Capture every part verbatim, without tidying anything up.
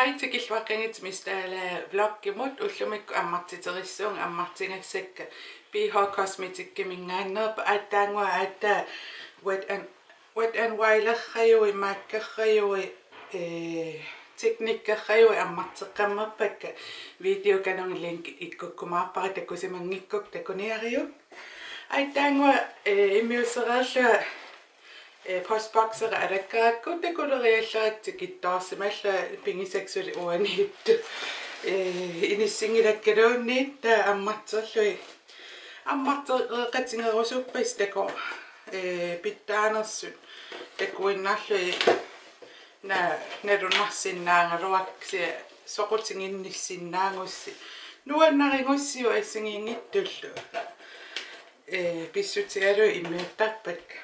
Hej, tikilluaqqigitsi Miss Dala vlogimut. Ullumikkut ammartiterissuunga, ammartigassakka B H Cosmeticsiminngaanneerput. Aatsaannguaq aatsaat Wet n Wet n Wild-erajui, MAC-erajui, ee, Technic-erajui ammarteqqammerpakka. Videokkannut link ikkukkumaarpara, takusimanngikkukku takuniaruk. Aatsaannguaq, ee, immiussereerlunga, ee, postboksera alakkarakku takuleriallarakku tikittoorsimallunga pigisakka suli uaniittut. Ee, inissinngilakkaluunniit taava ammarterlugit. Ammartereqatigerusuppassi taakku, ee, pitsaanersut takuinnarlugit na-, nalunarsinnaagaluarput, kisianni soqutiginnissinnaagussi. Nuannarigussiuk assigiinngitsullu. Ee, pissutigalugit immiuttarpakka.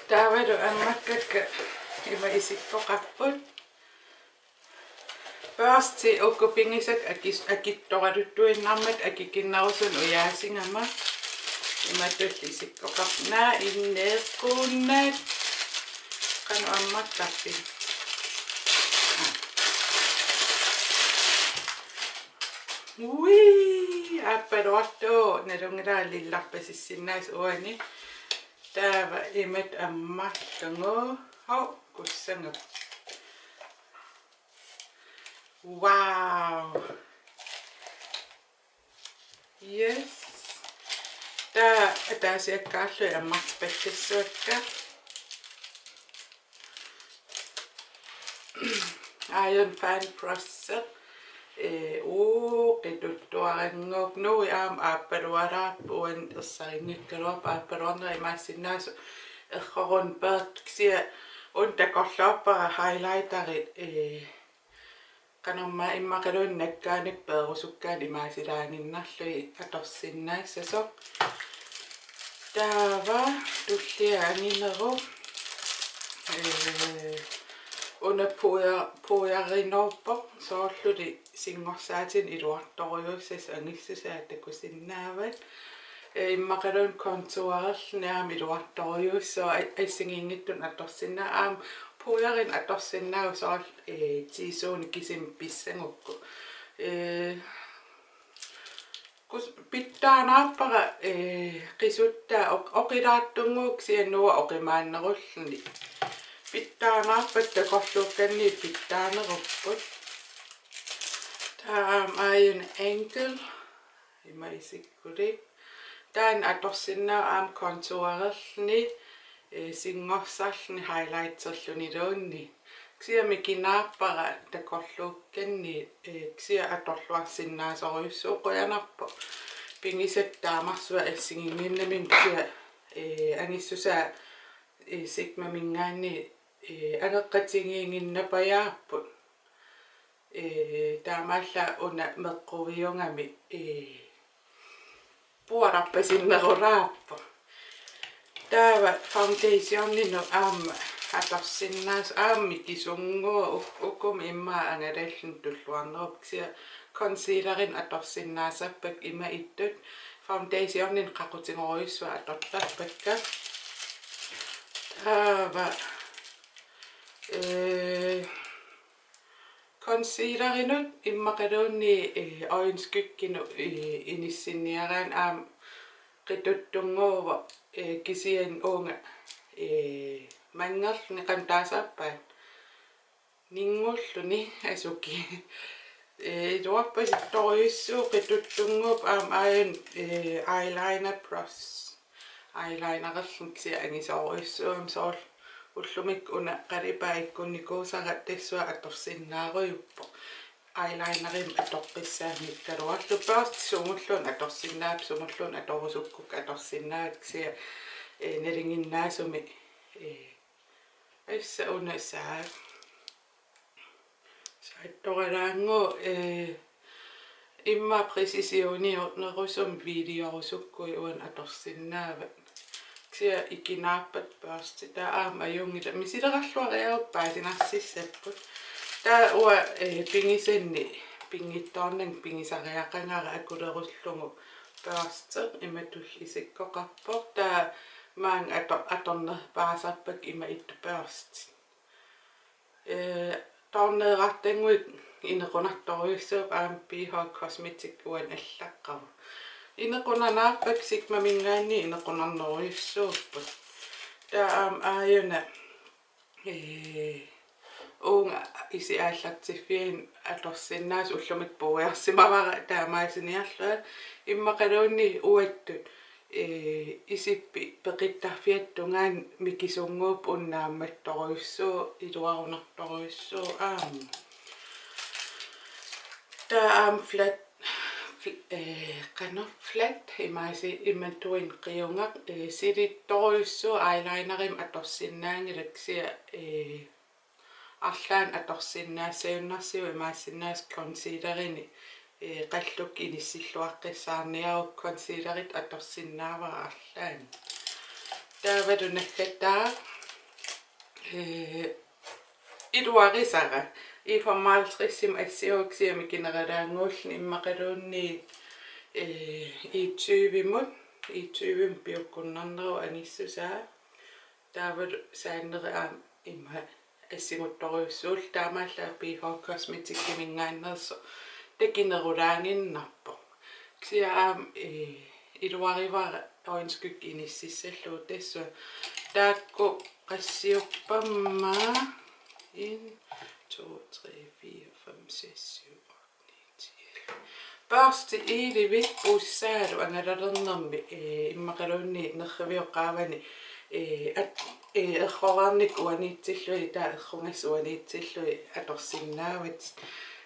Taavalu ammakkakka ima isikkoqarput. Børsti uku pigisakka akis-, akitsoraluttuinnarmata akikinnerusunut ujaasigama. Imatut isikkoqarput. Naa inneeqquunnaat. Qanoq ammartarpit? Ui, aappaluartoq, nalunngilara lillarpasissinnaasut uani. Taava imatut ammarlugu. Hov, kussangap. Wow. Yes. Taava ataasiakkaarlugit ammartipakkassavakka. Aajuna Fan Brush. Ee, uu, qituttuarannguupput. Nuui aamma aappalualaarpoq, uani ersarinngikkaluarpoq aappaluarneq, imaassinnaavoq errorunneq peertoq, kisianni una takorloorpara highlighteri, ee, qanormaa immaqaluunniit nakkaanni peerusukkaanni imaasilaaginnarlugit atorsinnaassasoq. Taava tullia anginerup, ee, una puder-, puderinuuppoq, soorluli singorsaatini iluartorujussuussasoq, angissusaa takusinnaavat. Ee, immaqaluunniit contourerluni aamma iluartorujussuusoq, a-, assigiinngitsunik atorsinnaa-, aamma puderinik atorsinnaavoq, soorlu, ee, T-zone kisimi pissagukku. Ee, kus-, pitsaanaarpara, ee, qisuttaa oq-, oqilaartunnguuvoq, kisianni nuua oqimaannerulluni. Pitsaanaarpakka takorluukkanniit pitsaanerupput. Taava aajuna Angle. Ima isikkulik. Taanna atorsinnaavoq aamma contourerluni, ee, singorsarluni highlighterluniluunniit. Kisianni mikinaarpara takorluukkanniit, ee, kisianni atorluarsinnaasorujussuuvoq, qujanarpoq. Pigisakka taamarsuaq assigiinnginnamik, kisianni, ee, angissusaa, ee, Sigmaminngaanniit, ee, angeqqatigiiginnarpajaarput. Ee, taamaallaat una meqquviugami, ee, puararpasinnerulaarpoq. Taava foundationinut aamma atorsinnaasoq, aamma mikisunnguuvoq, uk-, ukkumi immaqa angalalluni tulluarneruvoq, kisianni concealerinik atorsinnaasarpakka ima ittut, foundationinut qaqutigorujussuaq atortarpakka. Taava, ee, concealerinut immaqaluunniit, ee, øjenskyggenut, ee, inissinniaraanni aamma qituttunnguuvoq, ee, kisianni uunga, ee, manngerluni, qanoq taasarpaat, ninngulluni asuki. Ee, iluarpasittorujussuuvoq, qituttunnguupput, aamma aajuna, ee, eyeliner brush. Eyelinererluni kisianni angisoorujussuugami, soorlu ullumikkut una qalipaat ikkunnikuusara tassunga atorsinnaarujuppoq. Eyelinerimik atoqqissaanngikkaluarlugu. Børsti sumulluunniit atorsinnaavat, sumulluunniit atorusukkukku atorsinnaavat, kisianni, ee, nalinginnaasumik, ee, assa una saat. Saattoralaannguaq, ee, immaqa præcisioniornerusumik videorusukkuit uani atorsinnaavat. Kisianni ikinaarpata børsti, taava aamma ajunngilaq, misilerarluariarukku paasinarsissapput. Taava uanga, ee, pigisanni pinngitsoornanga pigisariaqagara akulerullugu børsti imatut isikkoqarpoq. Taava maanga ator-, atornerpaasarpakka ima ittut børstit. Ee, toorneerartannguit Inequnartorujussuupput aamma B H Cosmetic uani allaqqavoq. Inequnanaarpakka Sigmaminngaanniit inequnarnerujussuupput. Taava aamma aajuna, ee, uunga isip aallartiffiani atorsinnaasoq ullumikkut puiarsimavara taamaasiniarlunga immaqaluunniit uattut, ee, isip peqittarfiata tungaanut mikisunnguupput, una naammattorujussuuvoq, iluarunartorujussuuvoq aamma. Taava aamma flat, fl-, ee, qanoq flat, imaasi-, imatut qiungaq, ee, silittorujussuuvoq eyelinerimik atorsinnaanngilaq kisianni, ee, arlaannik atorsinnaassagunarsiuk, imaassinnaasoq concealerinik, ee, qallukkut inissilluaqqissaarniarukku concealeritut atorsinnaavara arlaannik. Taavalu naggataaq, ee, iluarisara E femoghalvtredsimut assinguuvoq kisianni mikineralaannguulluni immaqaluunniit, ee, E tyvemut, E tyvemut piukkunnarneruvoq angissusaa. Taavalu saanneri aamma ima assinguttorujussuullutik, taamaallaat B H Cosmeticiminngaanneersoq takinerulaaginnarpoq. Kisianni aamma, ee, iluarivara øjenskygge inississallugu tassa. Taakku qassiuppamma? En, to, tre, fire, fem, seks, syv, otte, ni, ti, elleve. Børsti elleve puussaalu angalalernermi, ee, immaqaluunniit nerrivioq qaavani, ee, at-, ee, erroreernikkut uaniitsillugit, taava errugassat uaniitsillugit atorsinnaavatit.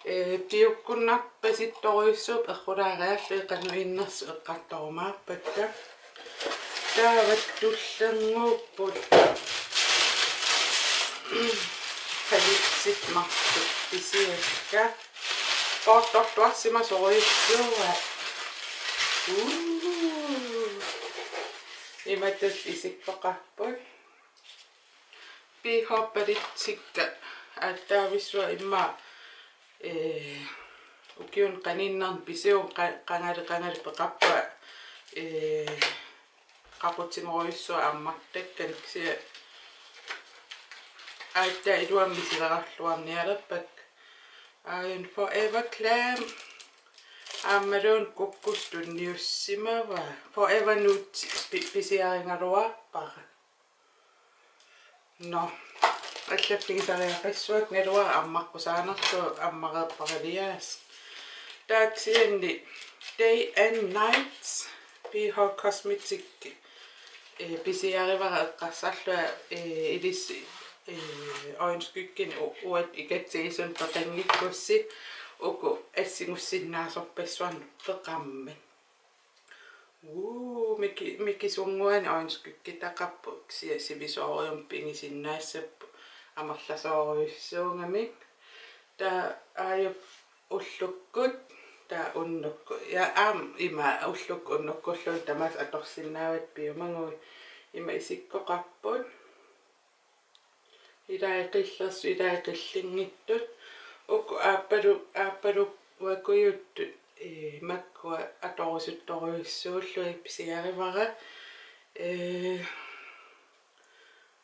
Ee, piukkunnarpasittorujussuupput errulaariarlugit, qanoq innersut eqqartorumaarpakka. Taava tullernguupput palettit marluk pisiakka. Poortortuarsimasorujussuuaat. Uu. Imatut isikkoqarput. B H palettikka aatsaavissuaq immaqa, ee, ukiuni qaninnerni pisiuvunga, qa-, qangali qangali peqarpunga, ee, qaqutigorujussuaq ammartakkanik, kisianni aatsaat iluamik misilerarluarnialerpakka. Aajuna Forever Glam aammaluunniit kukkussaq tunniussimavaa. Forever Nude pi-, pisiarigaluarpara. Nå, allaffigisariaqassuakka, naluara ammaqqusaanarlugu ammareerparaliaas. Taava kisianni Day and Night B H Cosmetic, ee, pisiarivara eqqarsarlunga, ee, ilissi, ee, øjenskyggenik u-, uattut ikatsigisut peqanngikkussi uku assingussinnaasorpassuarnik peqarmat. Uu, miki-, mikisunnguanik øjenskyggitaqarpoq, kisianni sivisoorujummik pigisinnaassapput amerlasoorujussuugamik. Taava aajuku ullukkut, taava unnukkut. Ja aamma ima ullukkut unnukkulluunniit tamaasa atorsinnaavatit piumaguit, ima isikkoqarput. Ilai qillersut, ilai qillinngitsut. Uku aappalu-, aappaluakujuttut, ee, makkua atorusuttorujussuullugit pisiarivara. Ee,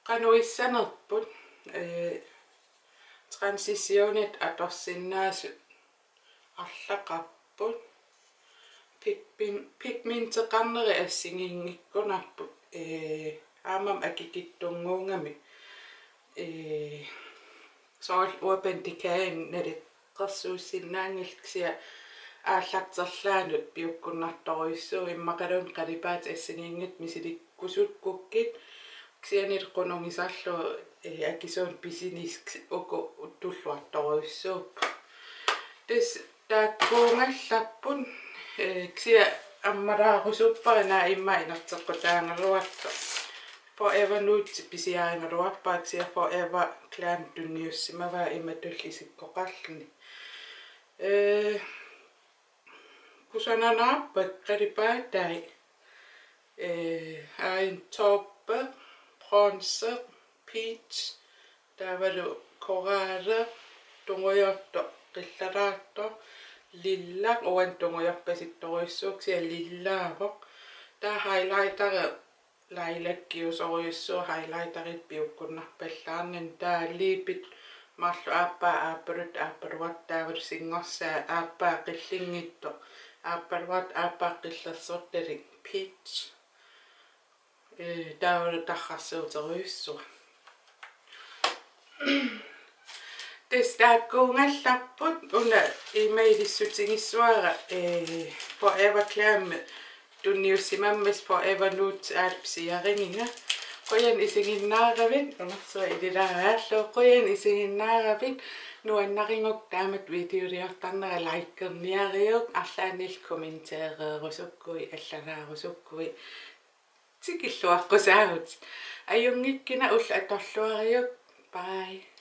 qanoq issanerput, ee, transitionit atorsinnaasut arlaqarput. Pigmen-, pigmenteqarneri assigiinngikkunarput, ee, aammami akikitsunnguugamik. Ee, soorlu Urban Decay naleqqersuussinnaanngillat, kisianni aallarterlaanut piukkunnartorujussuuvoq, immaqaluunniit qalipaatit assigiinngitsut misilikkusukkukkit, kisiannili qunugisarlugu, ee, akisuunik pisineq, uku tulluartorujussuupput. Tassa taakkuugallarput, ee, kisianni ammalaarusuppara, naak immaqa inerteqqutaagaluartoq. Forever Nude pisiarigaluarpara, kisianni Forever Glam tunniussimavaa imatullu isikkoqarluni. Ee, kusananaarpakka qalipaatai. Ee, aajuna taupe, bronze, peach, taavalu coral, tungujortoq qillaraartoq, lilla, uani tungujorpasittorujussuuvoq, kisianni lillaavoq. Taava highlighteri, lilakiusorujussuuvoq highlighterit piukkunnarpallaarnani, taava liipit Marluk aappaa, aappaluttut, aappaluartut taavalu singorsaat, aappaa qillinngitsoq, aappaluartut, aappaa qillersortalik, peach. Ee, taavalu tarrarsuuterujussuaq. Tassa taakkuugallarput, una imaaliissutigissavara, ee, Forever Glam tunniussimammat Forever Nude Alp Searinnga. Qujan isiginnaaravit, unersuaq ililaaraallu, qujan isiginnaaravit, nuannarigukku taamatut videoliortarnera likerniariuk, arlaannillu kommenteereerusukkuit, allalaarusukkuit, tikilluaqqusaavutit. Ajunngikkina, ulloq atorluariuk. Bye.